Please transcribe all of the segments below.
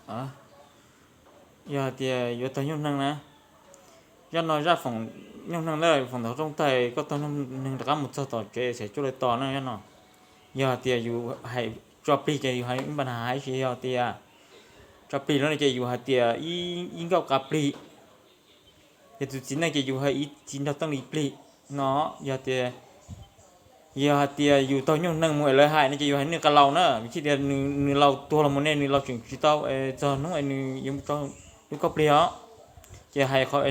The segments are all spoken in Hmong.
Yog hais tias yuav taug nyuj neeg na, zaj no zaj foom nyuj neeg lawm, foom ntawv rooj tag koj taug nyuj neeg rov qab mus txog tom tsev txhais cuaj lawv tos na zaj no. Yog hais tias yus hais tso plig ces yus hais ib npa na hais tsis yog tias tso plig no ces yus hais tias ib nkauj qab plig. Ces tus txiv neej ces yus hais ib txiv nraug teeb li plig no. Yog tias, yog hais tias yus taug nyuj neeg mus es lawv hais no ces yus hais nws qab laus na, vim tsis tias nws laus tuag los mus ne nws laus tseem tsis tau txog hnub es nws yuav mus tso lub kauj plig os. Ces hais qhov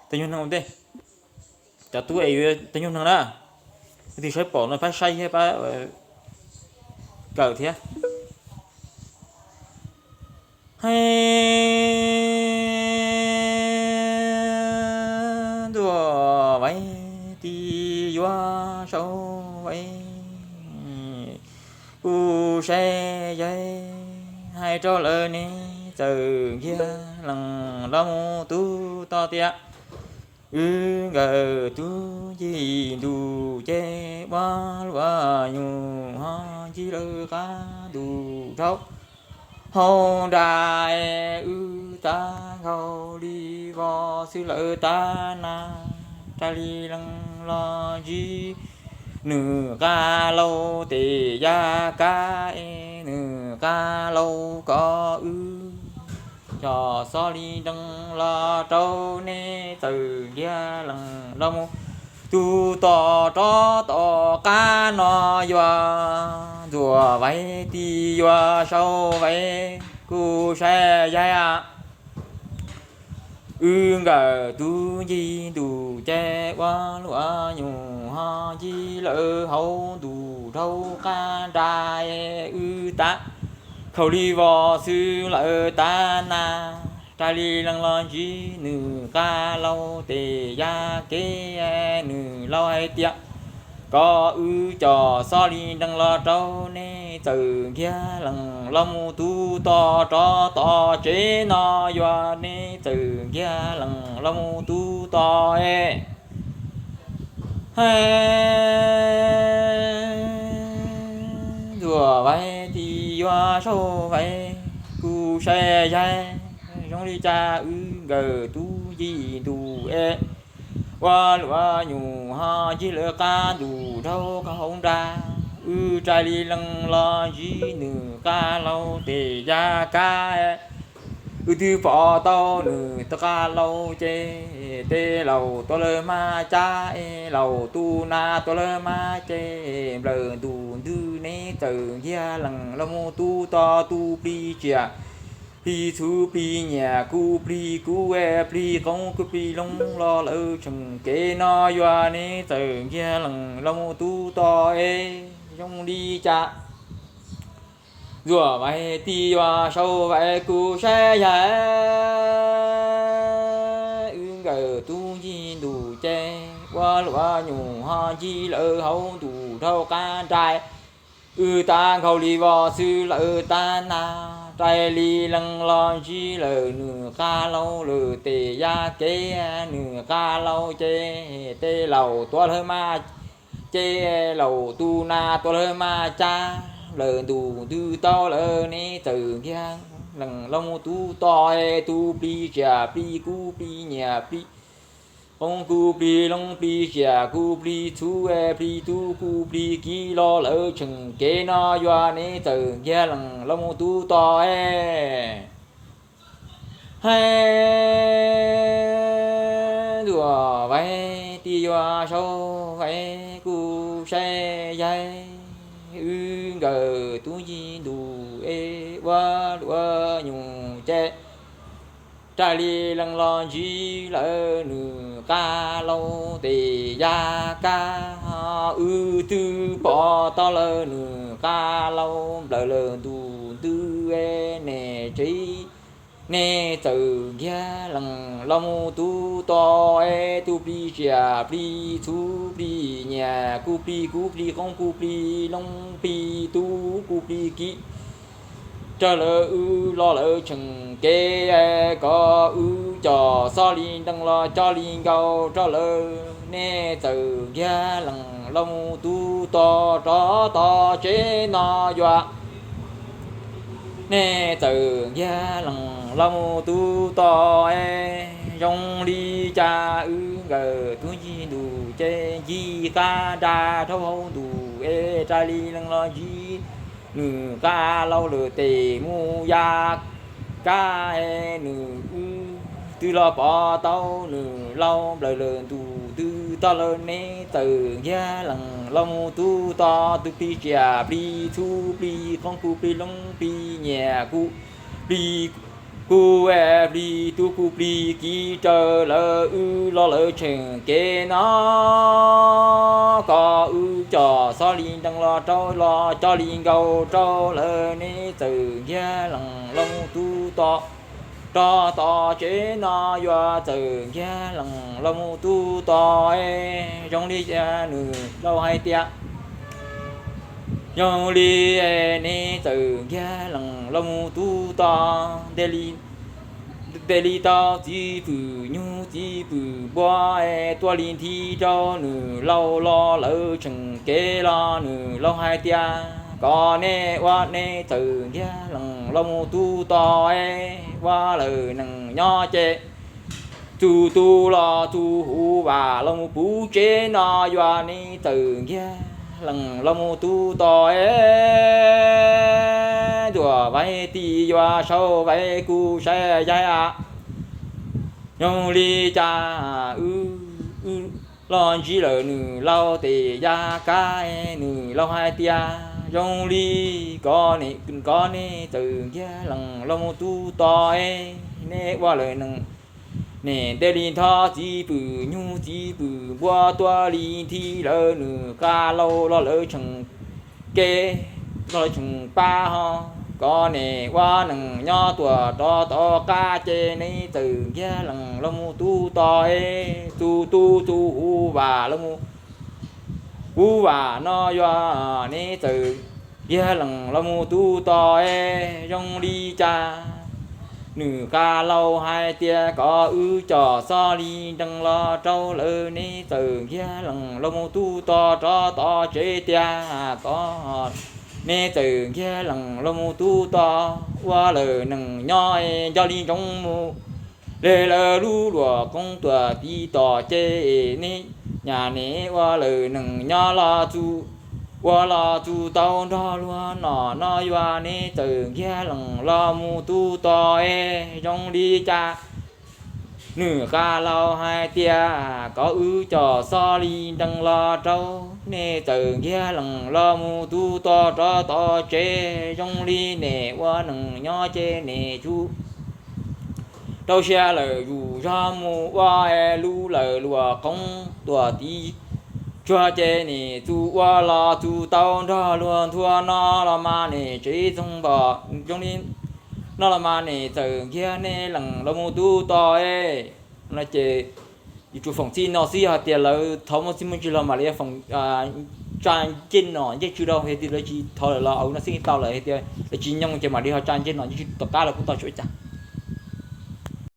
taug nyuj neeg ua ntej, cov tub es yuav taug nyuj neeg na, tus twg saib pom no pab saib thiab pab kawm thiab. Hais ntuj vaiv tis yuav sau vaiv, kuv saib yaig hais rau lawv ne txawm nkiag lees los mus tub to tias, wb nkawm tub nci ntuj ces ua luam nyuj ho nci lawv qab ntuj dhau hauv nra, wb tab nkaus li vos xwb lawv tab na, rais li lees los ntsib nws qab laus tes yaj kab es nws qab laus kom wb cov xob li nrees los rau nej txawm nkiag lees los mus tub to rov tom qab no yuav ntxuam vaiv tis yuav sau vaiv kuv saib yaig wb nkawm tub nci ntuj ces ua luam nyuj ho nci lawv hauv ntuj dhau qab nra, wb tab khaus li vos xwb lawv tab na, rais li lees los ntsib nws qab laus tes yaj kev, nws laus hais tias kom wb cov xob li nrees los rau nej txawm nkiag lees los mus tub to rov tom tsev no yuav nej txawm nkiag lees los mus tub to es hais ntxuam vaiv tis yuav sau vaiv kuv saib yaig zoo li cas wb nkawm tub nci ntuj es ua luam nyuj ho ncig lawv qab ntuj dhau hauv nra, wb rais li lees los ntsib nws qab laus tes yaj kab, wb twb pom tau nws tus qab laus ces tej laus tuav lawv maj cab es laus tu nas tuav lawv maj ces nplawm ntuj ntws nej txawm nkiag lees los mus tub to tu plig tsiam plig txhuv plig nyiam kuv plig kub plig qoob kuv plig loo los lawv tseem kev no yuav nej txawm nkiag lees los mus tub to es zoo li cas ntxuam vaiv tis yuav sau vaiv kuv saib yaig wb nkawm tub nci ntuj ces ua luam nyuj ho ncig lawv hauv ntuj dhau qab nra, wb tab nkaus li vos xwb lawv tab na, rais li lees los ntsib lawm nws qab laus lawm tes yaj kev, nws qab laus ces tej laus tuav lawv maj ces laus tu nas tuav lawv maj cab, nplawm ntuj ntws tau lawm nej txawm nkiag lees los mus tub to es tu plig tsiam plig kub plig nyiam plig qoob kuv plig loo plig tsiam kuv plig txhuv plig tub kuv plig kiv los lawv tseem kev no yuav nej txawm nkiag lees los mus tub to es hais ntxuam vaiv tis yuav sau vaiv kuv saib yaig wb nkawm tub nci ntuj es ua luam nyuj ces rais li lees los ntsib lawm nws qab laus tes yaj kab, wb twb pom tau lawm nws qab laus nplawm lawm ntuj ntws nej tsev, nej txawm nkiag lees los mus tub to es tu plig tsiam plig txhuv plig nyiam kuv plig kub plig qoob kuv plig loo plig tub kuv plig kiv raws lawv wb los lawv tseem kev, kom wb cov xob li nrees los coj li nkaus rau lawv nej txawm nkiag lees los mus tub to rov tom tsev no yuav Nej txawm nkiag lees los mus tub to es zoo li cas wb nkawm tub ncig ntuj ces ncig qab nra rau hauv ntuj es rais li lees los ntsib nws qab laug lawm tes mus ya kab es nws wb twb los pom tau nws laug nplawm lawm ntuj twb tog lawm. Nej txawm nkiag lees los mus tub to, tus plig tsiaj plig txhu plig qoob kuj plig loob plig nyiaj kuj plig kuj es plig tub kuj plig kiv raws lawv wb los lawv tseem kev no kom wb coj xov li nrees los rau los coj li nkaus rau lawv. Nej txawm nkiag lees los mus tub to rov tom tsev no yuav txawm nkiag lees los mus tub to es zoo li cas nws laug hais tias zoo li es nej txawm nkiag lees los mus tub to nte li tau txiv pwm nyuj txiv pwm npua es tuaj li nthi rau nws laug los lawv tseem kev los nws laug hais tias kom nej ua nej txawm nkiag lees los mus tub to es ua lawm nees nyob ces txus tu los txus huv vam los mus puv tsev no yuav nej txawm nkiag lees los mus tub to es ntuam vaiv tis yuav sau vaiv kuj saib yaig a. Zoo li cas wb los ntsib lawm nws laug tes ya kab es nws laug hais tias zoo li kom nej txawm nkiag lees los mus tub to es nej ua lawm nees nej nte li ntho txiv pwm nyuj txiv pwm npua tuaj li nthi lawv nws qab laug los lawv tseem kev los lawv tseem pab ho kom nej ua nees nyob tuaj rov tom qab ces nej txawm nkiag lees los mus tub to es txus tu txus huv vam los mus huv vam no yuav nej txawm nkiag lees los mus tub to es zoo li cas nws qab laug hais tias kom wb coj xov li nrees los rau lawv. Nej txawm nkiag lees los mus tub to rov tom tsev tiag kom nej txawm nkiag lees los mus tub to ua lawm nees nyob es nco li ntsoov mus le lawv lub luam qoob tuaj tiv tom ces nej nyam nej ua lawm nees nyob los txus ua los txus tau nrog luag nom no yuav nej txawm nkiag lees los mus tub to es zoo li cas nws qab laug hais tias kom wb coj xov li nrees los rau. Nej txawm nkiag lees los mus tub to rov tom tsev zoo li nej ua nees nyob ces nej tsuas rau siab lawm zus zog mus ua es lub lawm luam qoob tuaj tiv tsuag ces nej txus ua los txus tau nrog luag nthua no los mas nej tsev txoog npom zoo li no los mas nej txawm nkiag nej lees los mus tub to es no ces yuav tsum foom txij no xwb, yog tias lawv thov muaj txij muaj ntsig los mam li foom tsa ncej nom ncej tswv rau, yog tias lawv tsis thov lawm los no xwb tau lawm, yog tias lawv tsis nyoog ces mam li ho tsa ncej nom ncej tswv tom qab los kuj tau tsis ua cas.